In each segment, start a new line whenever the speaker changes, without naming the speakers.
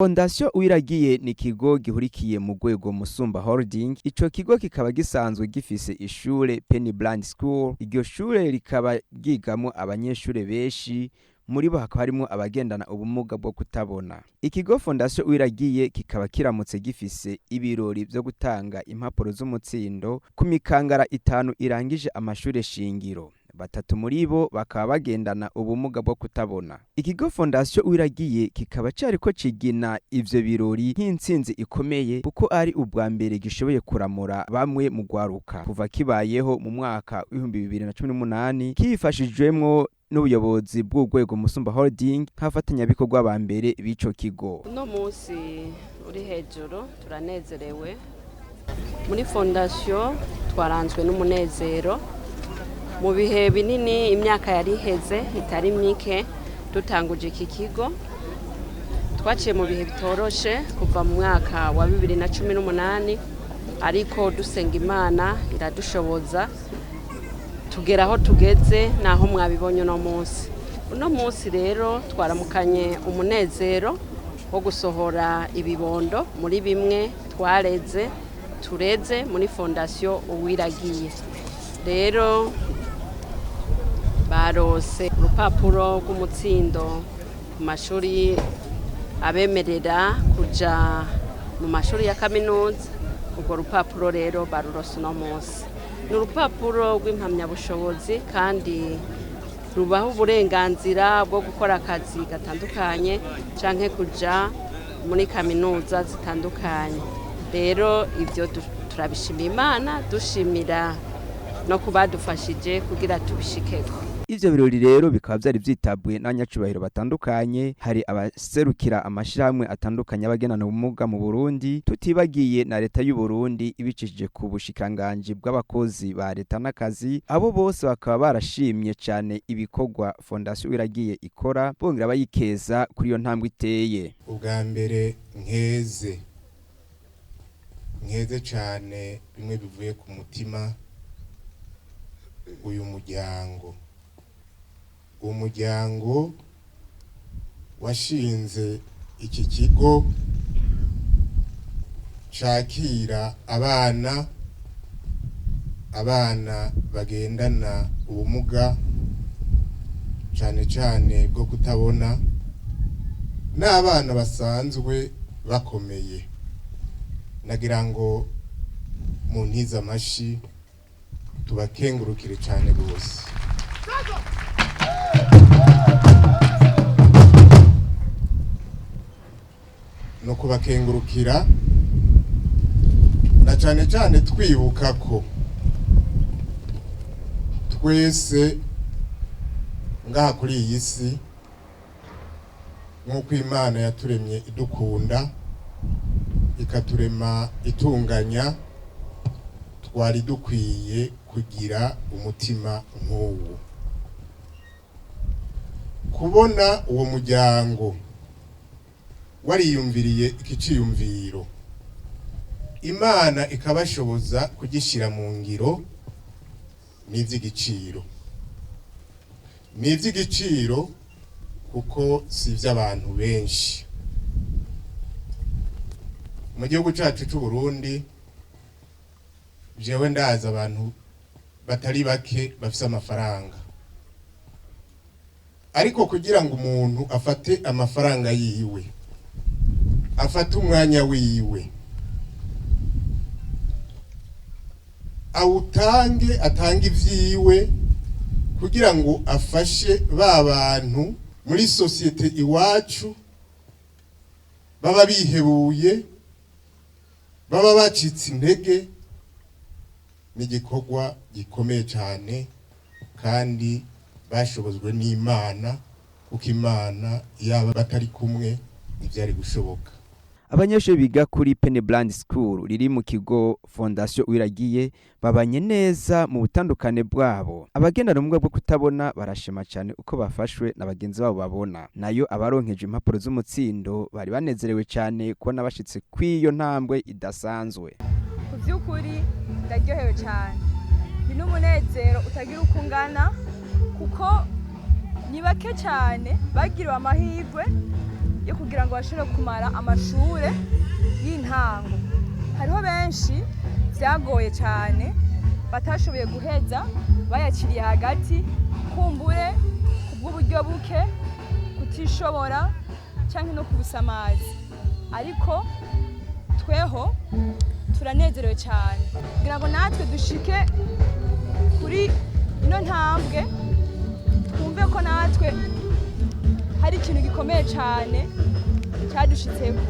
Fondation Uwiragiye ni ikigo gihurikiye mu rwego Musumba Holding. Ico kigo kikaba gisanzwe gifise ishure Penny Blind School. Iryo shure rikaba ryigamwo abanyeshure benshi, muri bo hakaba harimwo abagendana ubumuga bwo kutabona. Ikigo Fondation Uwiragiye kikaba kiramutse gifise ibirori vyo gutanga impapuro z'umutsindo ku mikangara itanu irangije amashure shingiro. Batatu muri bo bakaba bagendana ubumuga bwo kutabona. Ikigo Fondation Uwiragiye kikaba cariko cigina ivyo birori nk'intsinzi ikomeye, kuko ari ubwa mbere gishoboye kuramura bamwe mu rwaruka kuva kibayeho mu mwaka w'2018, kifashijwemwo n'ubuyobozi bw'urwego Musumba Holding nk'abafatanyabikorwa ba mbere b'ico kigo.
Uno munsi uri hejuru, turanezerewe muri fondation, twaranzwe n'umunezero. Mu bihe binini, imyaka yari iheze itari mike dutanguje iki kigo, twaciye mu bihe bitoroshe kuva mu mwaka wa 2018, ariko dusenga Imana iradushoboza tugera aho tugeze naho mwabibonye uno munsi. Uno munsi rero twaramukanye umunezero wo gusohora ibibondo muri bimwe twareze, tureze muri Fondation Uwiragiye. Rero barose urupapuro rw'umutsindo ku mashuri abemerera kuja mu mashuri ya kaminuza. Urwo rupapuro rero barurose uno munsi. Ni urupapuro rw'impamyabushobozi kandi rubaha uburenganzira bwo gukora akazi gatandukanye canke kuja muri kaminuza zitandukanye. Rero ibyo turabishimira Imana, dushimira no kubadufashije kugira tubishikeko.
Ivyo birori rero bikaba vyari vyitabwe n'abanyacubahiro batandukanye, hari abaserukira amashirahamwe atandukanye y'abagendana ubumuga mu Burundi, tutibagiye na leta y'u Burundi ibicishije ku bushikiranganji bw'abakozi ba leta n'akazi. Abo bose bakaba barashimye cane ibikorwa Fondation Uwiragiye ikora, bongera bayikeza kuri iyo ntambwe iteye.
Ubwa mbere nkeze, nkeze cane bimwe bivuye ku mutima uyu muryango. Uwo muryango washinze iki kigo cakira abana bagendana ubumuga cane cane bwo kutabona n'abana basanzwe bakomeye. Nagira ngo mu ntiza amashi tubakengurukire cane gose. No kubakengurukira na cane cane twibuka ko twese ngaha kuri iyi si, nk'uko Imana yaturemye idukunda, ikaturema itunganya, twari dukwiye kugira umutima nk'uwo. Kubona uwo muryango wariyumviriye iki ciyumviro, Imana ikabashoboza kugishira mu ngiro, ni ivy'igiciro, ni ivy'igiciro kuko si ivy'abantu benshi. Mu gihugu cacu c'u Burundi, jewe ndazi abantu batari bake bafise amafaranga, ariko kugira ngo umuntu afate amafaranga yiwe, afate umwanya wiwe, awutange, atange ivyiwe kugira ngo afashe ba bantu muri sosiyete iwacu baba bihebuye, baba bacitse intege, ni igikorwa gikomeye cyane kandi bashobozwe n'Imana, kuko Imana yaba batari kumwe ntibyari gushoboka.
Abanyeshuri biga kuri Penny Blind School riri mu kigo Fondation Uwiragiye babanye neza mu butandukane bwabo. Abagendana ubumuga bwo kutabona barashima cyane uko bafashwe na bagenzi babo babona. Nayo abaronkeje impapuro z'umutsindo bari banezerewe cyane kubona bashitse kw'iyo ntambwe idasanzwe.
Ku by'ukuri ndaryohewe cyane, ni n'umunezero utagira uko ungana, kuko ni bake cyane bagiriwe amahirwe. yo kugira ngo bashobore kumara amashure y'intango. Hariho benshi vyagoye cyane, batashoboye guheza, bayakiriye hagati, kumbure kubw'uburyo buke, kutishobora canke no kubusamazi. Ariko tweho turanezerewe cyane kugira ngo natwe dushike kuri ino ntambwe, twumve ko natwe hari ikintu gikomeye cyane cyadushitseko,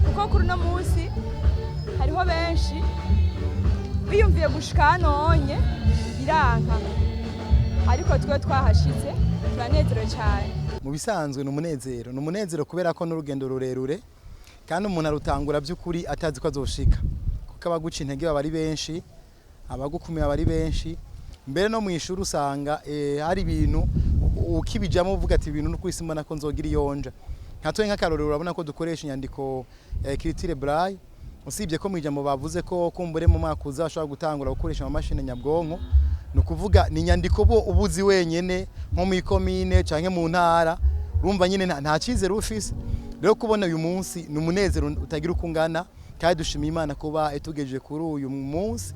kuko kuri uno munsi hariho benshi biyumviye gushika hanonye biranka, ariko twe twahashitse, turanezerewe cyane.
Mu bisanzwe ni umunezero, ni umunezero kubera ko n'urugendo rurerure, kandi umuntu arutangura by'ukuri atazi ko azoshika, kuko abaguca intege baba ari benshi, abagukumira baba ari benshi. Mbere no mu ishuri usanga hari ibintu ukibijamo uvuga ati ibintu n'ukuri simbona ko nzogira iyonja. Nka twe nk'akarorero, urabona ko dukoresha inyandiko écriture braille, usibye ko mu ijambo bavuze ko kumbure mu mwaka uza bashobora gutangura gukoresha amamashini nyabwonko. Ni ukuvuga ni inyandiko bo ubuzi wenyene nko mu ikomine canke mu ntara, urumva nyine nta cyizere ufise. Rero kubona uyu munsi ni umunezero utagira uko ungana, kandi dushimiye Imana kuba itugejeje kuri uyu munsi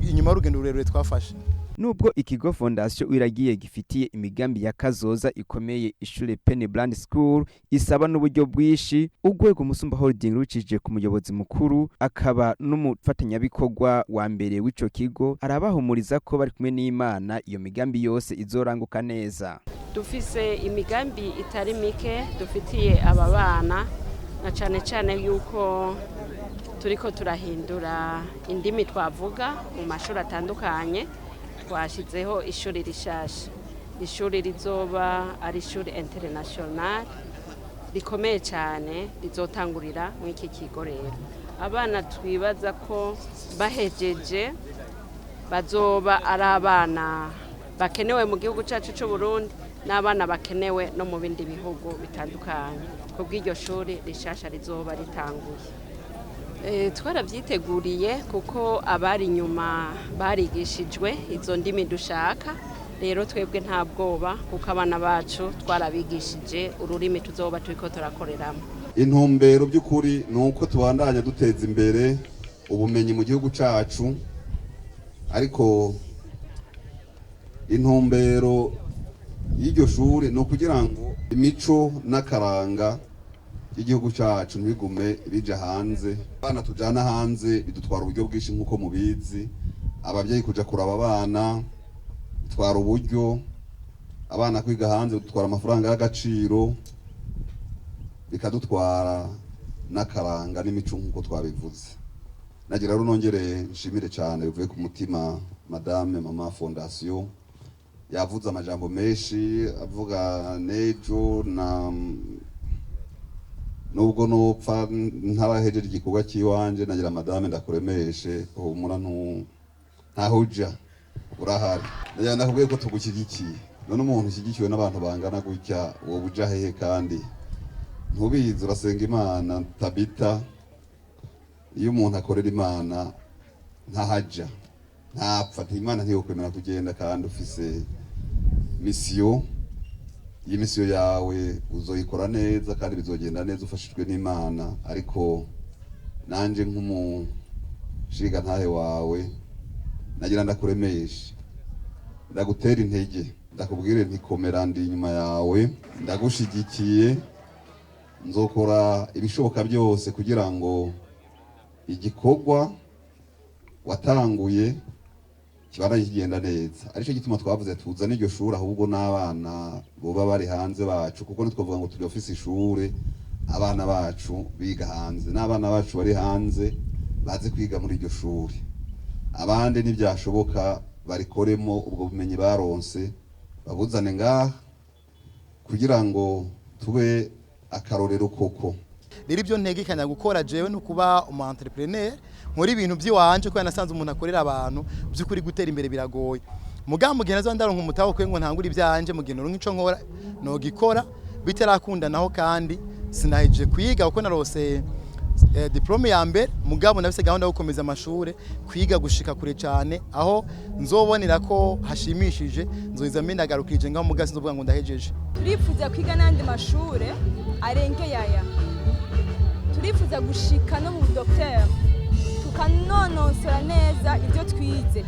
inyuma y'urugendo rurerure twafashe.
Nubwo ikigo Fondation Uwiragiye gifitiye imigambi ya kazoza ikomeye ishure Penny Brand School, isaba n'uburyo bwinshi. Urwego Musumba Holding rucishije ku muyobozi mukuru akaba n'umufatanyabikorwa wa mbere w'ico kigo, arabahumuriza ko bari kumwe n'Imana iyo migambi yose izoranguka neza.
Dufise imigambi itari mike dufitiye aba bana, na cane cane yuko turiko turahindura indimi twavuga mu mashuri atandukanye. Twashyizeho ishuri rishasha, ishuri rizoba ari ishuri international rikomeye cyane, rizotangurira muri iki kigo. Rero abana twibaza ko bahejeje bazoba ari abana bakenewe mu gihugu cyacu cy'u Burundi n'abana bakenewe no mu bindi bihugu bitandukanye kubw'iryo shuri rishasha rizoba ritanguye. Twarabyiteguriye kuko abari inyuma barigishijwe izo ndimi dushaka. Rero twebwe nta bwoba, kuko abana bacu twarabigishije ururimi tuzoba turiko turakoreramo.
Intumbero by'ukuri ni uko tubandanya duteza imbere ubumenyi mu gihugu cacu, ariko intumbero y'iryo shuri ni ukugira ngo imico n'akaranga y'igihugu cacu ntibigume bija hanze. Abana tujana hanze bidutwara uburyo bwinshi nk'uko mubizi. Abavyeyi kuja kuraba abana bitwara uburyo, abana kwiga hanze bidutwara amafaranga y'agaciro, bikadutwara n'akaranga n'imico nk'uko twabivuze. Nagira rero nongere nshimire cyane bivuye ku mutima madame mama fondation. Yavuze amajambo menshi, avuga nejo na nubwo nopfa ntarahejeje igikorwa cy'iwanje. Nagira madame ndakuremeshe, humura, ntaho uja, urahari. Nagira ndakubwiye ko tugushyigikiye. None umuntu ushyigikiwe n'abantu bangana gutya wowe uja hehe? Kandi ntubizi, urasenga Imana Tabita. Iyo umuntu akorera Imana ntahaja, ntapfa. Imana ntiyokwemera kugenda kandi ufise mission. Iyi mission yawe uzoyikora neza kandi bizogenda neza ufashijwe n'Imana. Ariko nanje nk'umushinga ntahe wawe nagira ndakuremeshe, ndagutera intege, ndakubwire nti komera, ndi inyuma yawe, ndagushigikiye. Nzokora ibishoboka byose kugira ngo igikorwa watanguye kibandanye kigenda neza. Aricyo gituma twavuze tuzane iryo shuri, ahubwo n'abana boba bari hanze bacu, kuko ntitwavuga ngo turi ofisi ishure abana bacu biga hanze. N'abana bacu bari hanze baze kwiga muri iryo shuri, abandi ntibyashoboka barikoremo ubwo bumenyi baronse babuzane ngaha kugira ngo tube akarorero koko.
Rero ibyo ntegekanya gukora jewe no kuba umu entrepreneur, nkora ibintu by'iwanje, kubera nasanze umuntu akorera abantu by'ukuri gutera imbere biragoye. Mugabo mu gihe nazo ndaronka umutaho kwe ngo ntangure ibyanje, mu gihe noronka ico nkora nogikora. Bitarakunda naho, kandi sinahejeje kwiga, kuko narose diplôme ya mbere, mugabo nafise gahunda yo gukomeza amashure, kwiga gushika kure cyane aho nzobonera ko hashimishije, nzoza mbendagarukije ngaho, mugasi nzovuga ngo ndahejeje.
Turifuza kwiga n'andi mashure. arengeye aya. Turifuza gushika no mu budokiteri, tukanonosora neza ibyo twize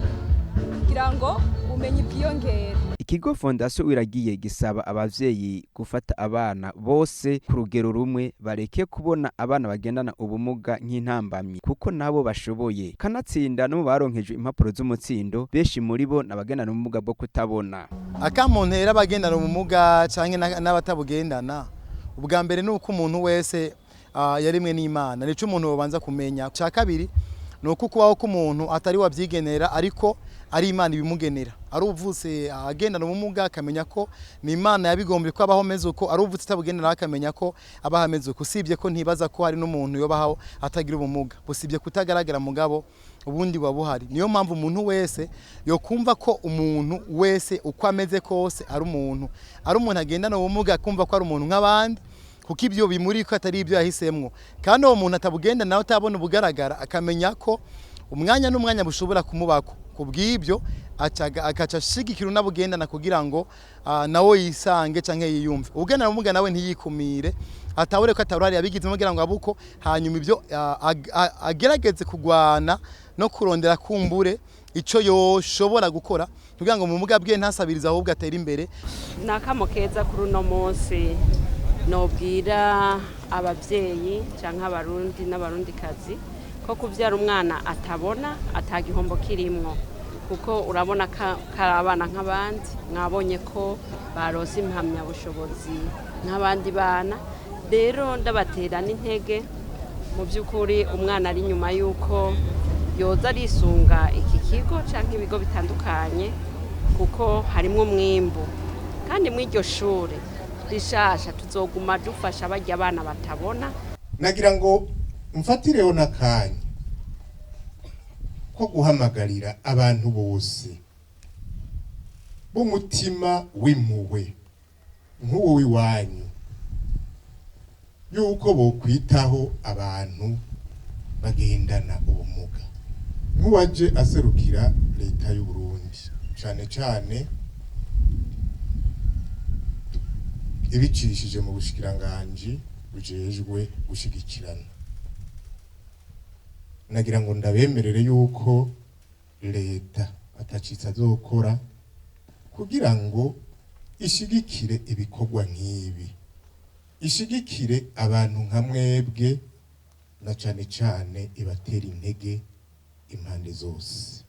kugira ngo ubumenyi bwiyongere.
Ikigo Fondation Uwiragiye gisaba abavyeyi gufata abana bose ku rugero rumwe, bareke kubona abana bagendana ubumuga nk'intambamyi, kuko nabo bashoboye. Kanatsinda no mu baronkejwe impapuro z'umutsindo, benshi muri bo n'abagendana ubumuga bwo kutabona.
Akamuntera abagendana ubumuga canke n'abatabugendana, ubwa mbere ni uko umuntu wese yarimwe n'Imana, nico umuntu yobanza kumenya. Ca kabiri ni uko kubaho k'umuntu atari wabyigenera, ariko ari Imana ibimugenera. Ari uvutse agendana ubumuga akamenya ko ni Imana yabigombye ko abaho ameze uko, ari uvutse atabugendana akamenya ko abaho ameze uko. Usibye ko ntibaza ko hari n'umuntu yobaho atagira ubumuga, busibye kutagaragara, mugabo ubundi buba buhari. Niyo mpamvu umuntu wese yokumva ko umuntu wese uko ameze kose ari umuntu, ari umuntu agendana ubumuga akumva ko ari umuntu nk'abandi, kuko ibyo bimuri ko atari ibyo yahisemwo. Kandi uwo muntu atabugenda nawe atabona ubugaragara akamenya ko umwanya n'umwanya bushobora kumubako, kubw'ibyo akaca ashigikira unabugendana kugira ngo nawe yisange canke yiyumve. Ugendana ubumuga nawe ntiyikumire, atahure ko ataruhari yabigizemo kugira ngo abuko, hanyuma ibyo agerageze kugwana no kurondera kumbure ico yoshobora gukora kugira ngo mu bumuga bwe ntasabirize, ahubwo atere imbere.
Ni akamo keza kuri uno munsi nobwira ababyeyi cyangwa Abarundi n'Abarundikazi ko kubyara umwana atabona atagihombo kirimwo, kuko urabona ko ari abana nk'abandi. Mwabonye ko baronse impamyabushobozi nk'abandi bana. Rero ndabatera n'intege, mu by'ukuri umwana ari inyuma y'uko yoza arisunga iki kigo cyangwa ibigo bitandukanye, kuko harimo umwimbu. Kandi muri iryo shuri rishasha tuzoguma dufasha bajya abana batabona.
Nagira ngo mfatireho n'akanya ko guhamagarira abantu bose b'umutima w'impuhwe nk'uwo w'iwanyu yuko bokwitaho abantu bagendana ubumuga. Nk'uwaje aserukira leta y'u Burundi, cane cane ibicishije mu bushikiranganji bujejwe gushigikirana, nagira ngo ndabemerere yuko leta atacitse azokora kugira ngo ishigikire ibikorwa nk'ibi, ishigikire abantu nka mwebwe, na cane cane ibatera intege impande zose.